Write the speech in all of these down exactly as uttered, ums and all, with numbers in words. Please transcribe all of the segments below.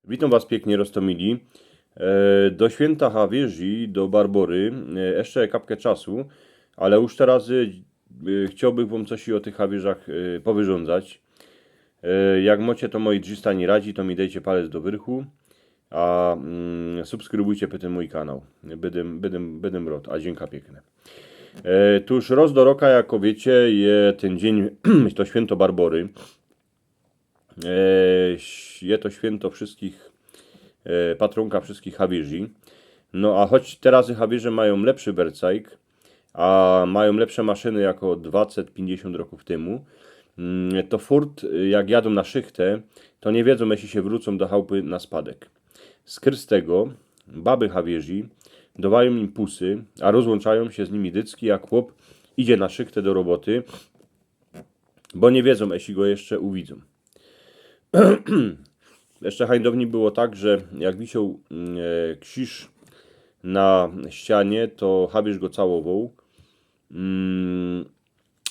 Witōm was piyknie, roztōmili. E, do świynta Hawierzi, do Barbory, e, jeszcze kapkã czasu, ale już teroz, e, chciołbych wōm coś i ô tych Hawierzach, e, powyrządzać. E, jak mocie to mojej drzista niy radzi, to mi dejcie palec do wyrchu, a, mm, subskrybujcie pytym mōj kanał. Bydym, bydym, bydym rod, a dziynka piykne. E, tuż roz do roka, jako wiycie, je tyn dziyń, to świynto Barbory. E, je to świynto wszystkich, e, patrōnka wszystkich Hawierzi. No a choć teroz Hawierze majōm lepszy wercajk, a majōm lepsze maszyny jako dwacet piyńćdziesiōnt rokōw tymu, mm, to furt, jak jadōm na szychtã, to niy wiedzōm, jeśli sie wrōcōm do chałpy na spadek. Skyrz tego baby Hawierzi dowajōm im pusy, a rozłōnczajōm sie z nimi dycki, jak chłop idzie na szychtã do roboty, bo niy wiedzōm, jeśli go jeszcze uwidzōm. Jeszcze hańdowni było tak, że jak wisioł, mm, e, krziż na ścianie, to Hawierz go całowoł. Mm,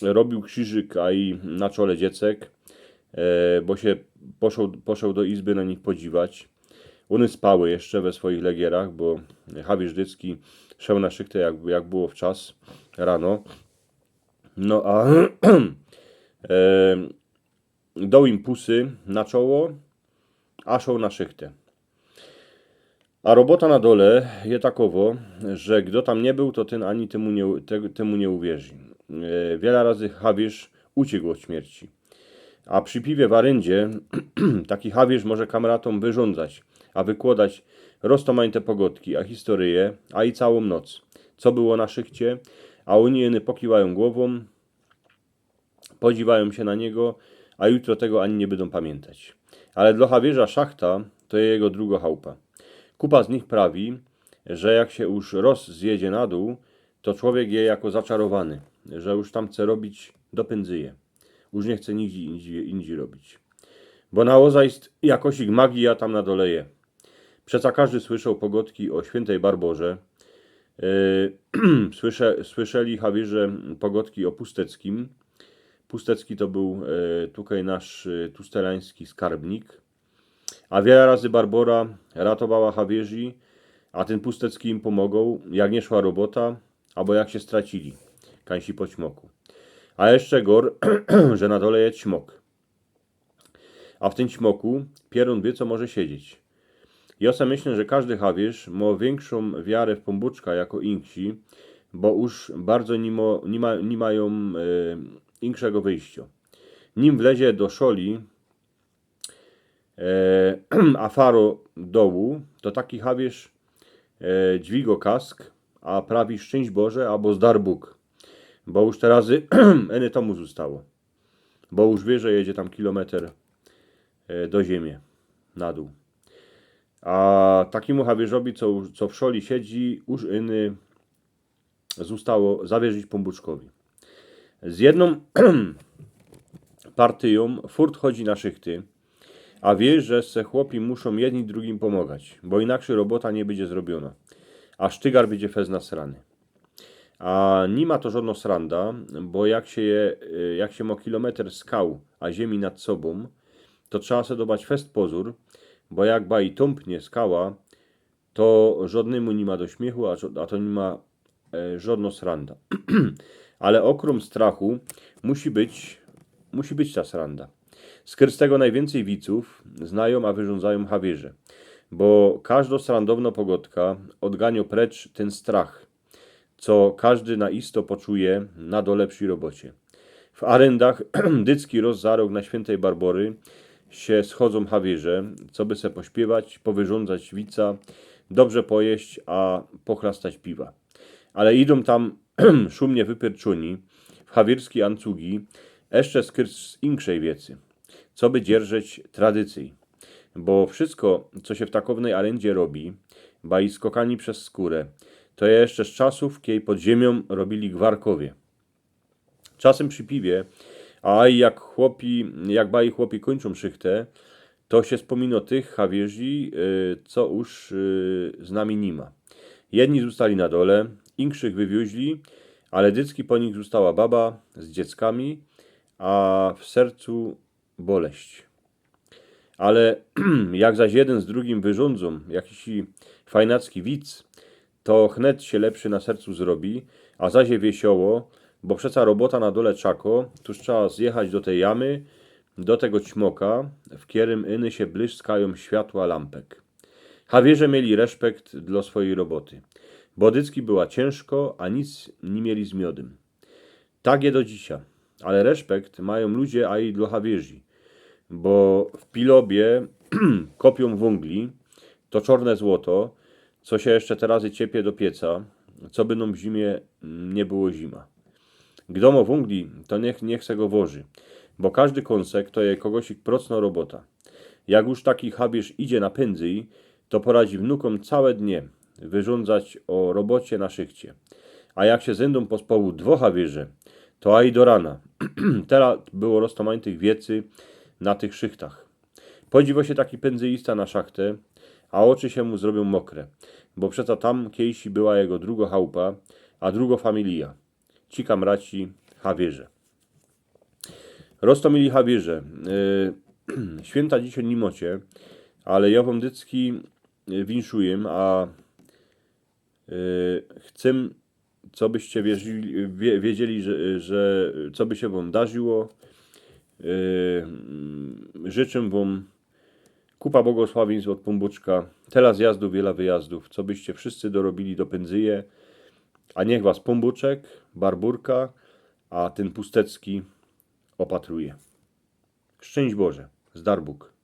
robiōł krziżyk, a i na czole dziecek, e, bo sie poszoł, poszoł do izby na nich podziwać. Ône spały jeszcze we swoich legierach, bo Hawierz dycki szoł na szychtã, jak, jak było wczas rano. No a, e, doł im pusy na czoło, a szoł na szychtã. A robota na dole je takowo, że kto tam niy bōł, to tyn ani tymu niy, te-, tymu niy uwierzi. E, wiela razy Hawierz uciykł ôd śmierci. A przi piwie w aryndzie taki Hawierz może kamratōm wyrządzać, a wykłodać roztōmajte pogodki, a historyje, a i całōm noc. Co było na szychcie, a ôni jeny pokiwajōm głowōm, podziwajōm sie na niego, a jutro tego ani niy bydōm pamiyntać. Ale dlŏ Hawierza szachta to je jego drugo chałpa. Kupa z nich prawi, że jak sie już roz zjedzie na dōł, to człowiek je jako zaczarowany, że już tam chce robić do pynzyje. Już niy chce nigdzie indziej, indziej robić. Bo na ôzajst jakosik magija tam na dole je. Przeca kożdy słyszoł pogodki ô świyntej Barborze. E, słysze-, słyszeli Hawierze pogodki ô Pusteckim. Pustecki to bōł, e, tukej nasz, e, tustelōński skarbnik. A wiela razy Barbora ratowała Hawierzi, a tyn Pustecki im pōmogoł, jak niy szła robota, abo jak sie stracili, kańsi po ćmoku. A jeszcze gŏr, że na dole je ćmok. A w tyn ćmoku pierōn wiy, co może siedzieć. Jŏ se myślã, że kożdy Hawierz mŏ wiynkszōm wiarã w Pōnbōczka jako inksi, bo już bardzo ni mŏ-, ni ma-, ni majōm, e, inkszego wyjściŏ. Nim wlezie do szoli, e, a faro dołu, to taki Hawierz, e, dźwigŏ kask, a prawi: „Szczynść Boże” abo „Zdar Bōg”. Bo już te razy eny tomu zostało. Bo już wiy, że jedzie tam kilometr, e, do ziymie, na dōł. A takimu Hawierzowi, co, co w szoli siedzi, już eny zostało zawierzić Pōnbōczkowi. Z jednōm partyjōm furt chodzi na szychty, a wiy, że se chłopi muszōm jedni drugim pōmogać, bo inakszyj robota niy bydzie zrobiōna, a sztygar bydzie fest nasrany. A ni ma to żŏdnŏ sranda, bo jak sie je, e, jak sie mŏ kilometr skał, a ziymie nad sobōm, to trzeba se dŏwać fest pozōr, bo jak baj tōmpnie skała, to żŏdnymu ni ma do śmiychu, a żŏ-, a to ni ma, e, żŏdnŏ sranda. Ale ôkrōm strachu musi być, musi być ta sranda. Skyrz tego nojwiyncyj wicōw znajōm, a wyrządzajōm Hawierze. Bo kożdŏ srandownŏ pogodka ôdganiŏ precz tyn strach, co kożdy na isto poczuje na dole przi robocie. W aryndach dycki roz za rok na świyntej Barbory sie schodzōm Hawierze, coby se pośpiywać, powyrządzać wica, dobrze pojeść, a pochlastać piwa. Ale idōm tam szumnie wypyrczōni, w hawierski ancugi, jeszcze skyrz z inkszej wiecy, coby dzierżeć tradycyj. Bo wszystko, co sie w takownej aryndzie robi, baj skokani bez skōrã, to je jeszcze z czasōw, kiej pod ziymio robiyli gwarkowie. Czasym przi piwie, a jak chłopi, jak baj chłopi kōńczōm szychtã, to sie spōminŏ tych Hawierzi, e, co już, e, z nami ni ma. Jedni zostali na dole, inkszych wywiōźli, ale dycki po nich została baba z dzieckami, a w sercu boleść. Ale jak zaś jedyn z drugim wyrządzōm jakiś fajnacki wic, to chnet sie lepszy na sercu zrobi, a zaś je wiesioło, bo przeca robota na dole czako, tuż trzeba zjechać do tej jamy, do tego ćmoka, w kerym iny sie błyskajōm światła lampek. Hawierze mieli respekt dlo swojij roboty. Bo dycki była ciynżko, a nic ni mieli z miodym. Tak je do dzisiej. Ale respekt majōm ludzie, a i dlo hawierzi. Bo w Pilobie kopiōm wōngli, to czorne złoto, co sie jeszcze teroz ciepie do pieca, coby nōm w zimie nie było zima. Gdo mo wōngli, to niech, niech se go woży, bo kożdy kōnsek to je kogosik procno robota. Jak już taki hawierz idzie na pynzyj, to poradzi wnukōm cołke dnie wyrządzać ô robocie na szychcie. A jak sie zyndōm pospołu dwo hawierze, to a i do rana. Teroz było roztōmańtych wiecy na tych szychtach. Podziwo sie taki pynzyjista na szachtę, a ôczy sie mu zrobiōm mokre, bo przeca tam kejsi była jego drugo chałupa, a drugo familija. Ci kamraci hawierze. Roztōmili hawierze, yy, świynta dzisiej ni mocie, ale jo wōm dycki, yy, winszujōm, a, yy, chcę, cobyście wierzyli, wie-, wiedzieli, że, że co by sie wōm darziło. Yy, życzę wōm kupa błogosławieństw ôd Pōnbōczka, tela zjazdōw, wiela wyjazdōw, cobyście wszyscy dorobili do pynzyje, a niech was Pōnbōczek, Barbōrka, a tyn Pustecki ôpatruje. Szczynść Boże, z Darbōk.